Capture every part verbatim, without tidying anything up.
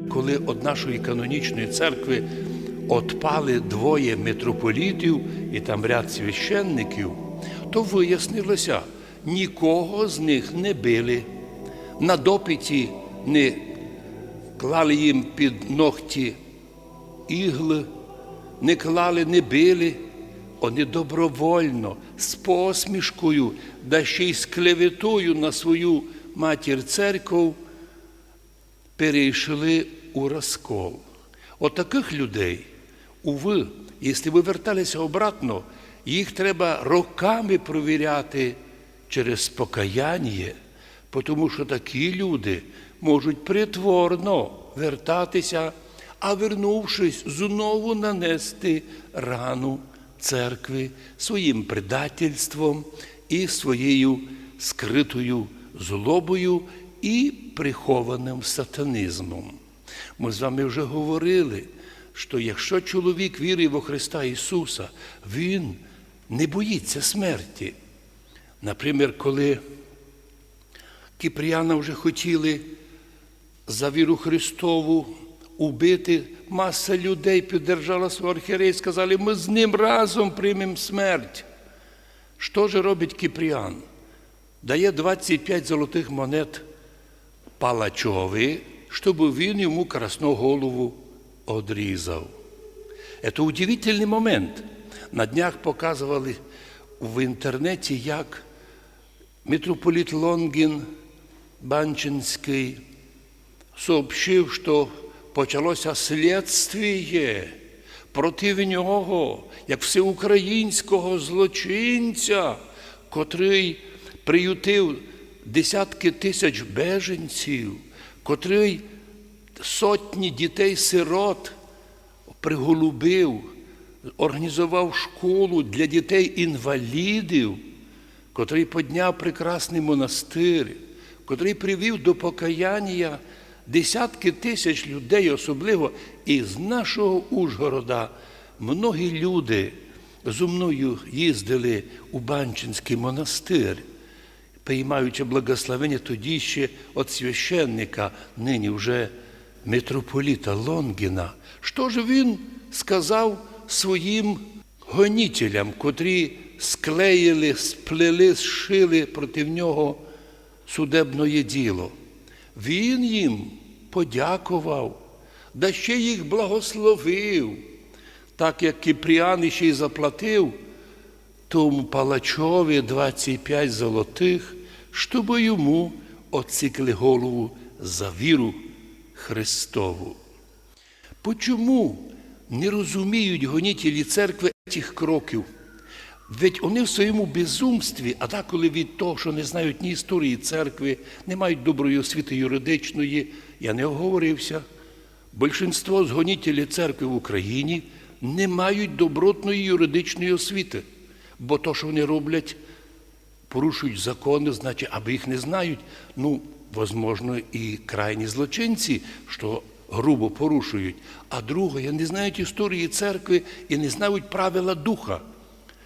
Коли од нашої канонічної церкви отпали двоє митрополітів і там ряд священників, то выяснило ся, нікого з них не били, на допиті не клали їм під ногті іглы, не клали, не били. Они добровольно, з посмішкою, да ще й з клеветою на свою матір церков перейшли у розкол. От такых людей, увы, если вы вертали ся обратно, їх треба роками провіряти через покаяння, потому што такі люди можуть притворно вертати ся, а вернувшись, знову нанести рану церкви своїм предательством і своєю скрытою злобою і прихованым сатанізмом. Мы з вами вже говорили, што якщо чоловік вірує во Христа Ісуса, він не боїть ся смерти. Например, коли Кіпріана вже хотіли за віру Христову убити, маса людей піддержала свого архієрея і сказали: «Мы з ним разом приймем смерть». Што же робить Кіпріан? Дає двадцять пять золотых монет палачови, щоб він йому красно голову одрізав. Це удивительный момент. На днях показували в інтернеті, як митрополіт Лонгін Банчинськый сообщив, што почало ся слідствіє проти нього, як всеукраїнського злочинця, котрый приютив десятки тисяч беженців, котрый сотні дітей-сирот приголубив, організовав школу для дітей-інвалідів, котрый подняв прекрасный монастир, котрый привів до покаяння десятки тисяч людей, особливо із нашого Ужгорода. Многі люди зо мною їздили у Банчинськый монастир, приймаючи благословення тоді ще од священника, нині вже митрополіта Лонгіна. Што ж він сказав своїм гонітелям, котрі склеїли, сплели, зшили проти нього судебноє діло? Він їм подяковав, да ще їх благословив, так як Кіпріан іще й заплатив тому палачови двадцять пять золотых, щоб йому одсікли голову за віру Христову. Почому не розуміють гонітелі церкви цих кроків? Ведь вони в своєму безумстві, а деколи від того, що не знають ні історії церкви, не мають доброї освіти юридичної, я не оговорився, большинство з гонітелів церкви в Україні не мають добротної юридичної освіти, бо то, що вони роблять, порушують закони, значить, або їх не знають. Ну, возможно, і крайні злочинці, що грубо порушують. А друге, не знають історії церкви і не знають правила духа.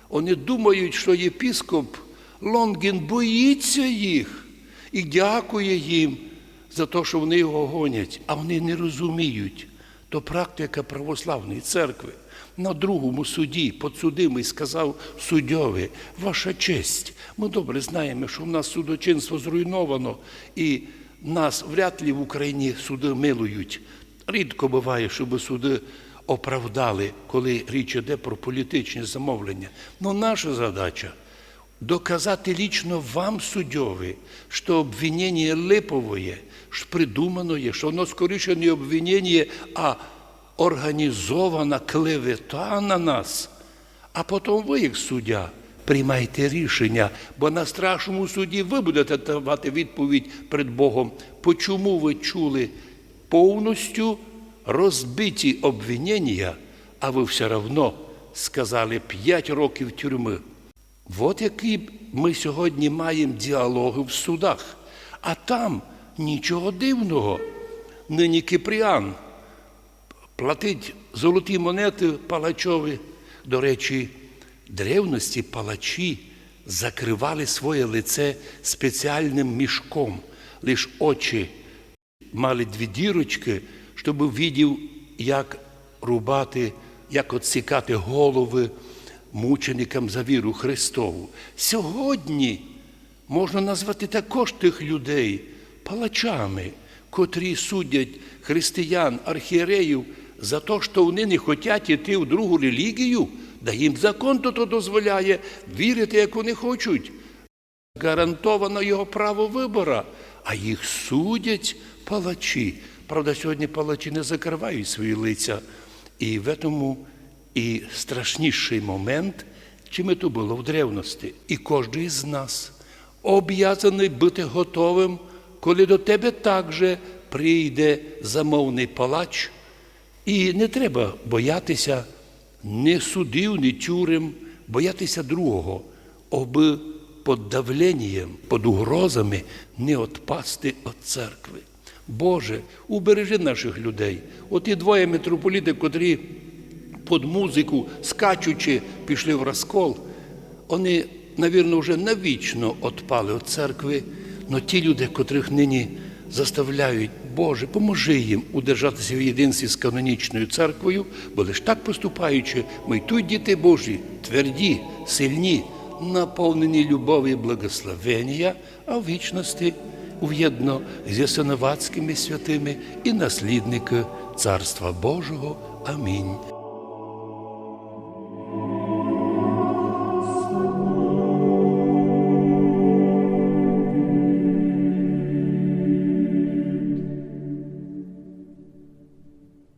Вони думають, що єпископ Лонгін боїться їх і дякує їм за те, що вони його гонять, а вони не розуміють. То практика православної церкви. На другому суді подсудимый сказав судьови: «Ваша честь, ми добре знаємо, що в нас судочинство зруйновано, і нас вряд ли в Україні суди милують. Рідко буває, щоб суди оправдали, коли річ іде про політичні замовлення. Но наша задача доказати лично вам, судьови, що обвинення липовоє, що придуманоє, що воно скоріше не обвинення, а організована клевета на нас. А потім ви, як суддя, приймайте рішення, бо на страшному суді ви будете давати відповідь перед Богом, почому ви чули повністю розбиті обвинення, а ви все равно сказали пять років тюрми». От які ми сьогодні маємо діалоги в судах. А там нічого дивного. Нині Кіпріан платить золоті монети палачови. До речі, древності палачі закривали своє лице спеціальним мішком, лиш очі мали дві дірочки, Щоб видів, як рубати, як отсікати головы мученикам за віру Христову. Сьогодні можна назвати також тых людей палачами, котрі судять християн, архієреїв за то, што они не хотять іти в другу релігію, да їм закон то, то дозволяє вірити, як они хочуть. Гарантовано його право выбора, а їх судять палачі. Правда, сьогодні палачі не закривають свої лиця. І в этому і страшнішый момент, чим то было в древности. І кожный з нас обязаный быти готовым, коли до тебе также прийде замовный палач. І не треба боятися ні судів, ні тюрем, боятися другого, обы під давленням, під угрозами не отпасти від церкви. Боже, убережи наших людей. Оті двоє митрополіти, котрі під музику, скачучи, пішли в розкол, они, навірно, вже навічно отпали від церкви, но ті люди, котрых нині заставляють, Боже, поможи їм удержатися в єдинстві з канонічною церквою, бо лиш так поступаючи, мы й тут, діти Божі, тверді, сильні, наповнені любові і благословенія, а в вічности увєдно зі синовацькими святими і наслідники Царства Божого. Амінь.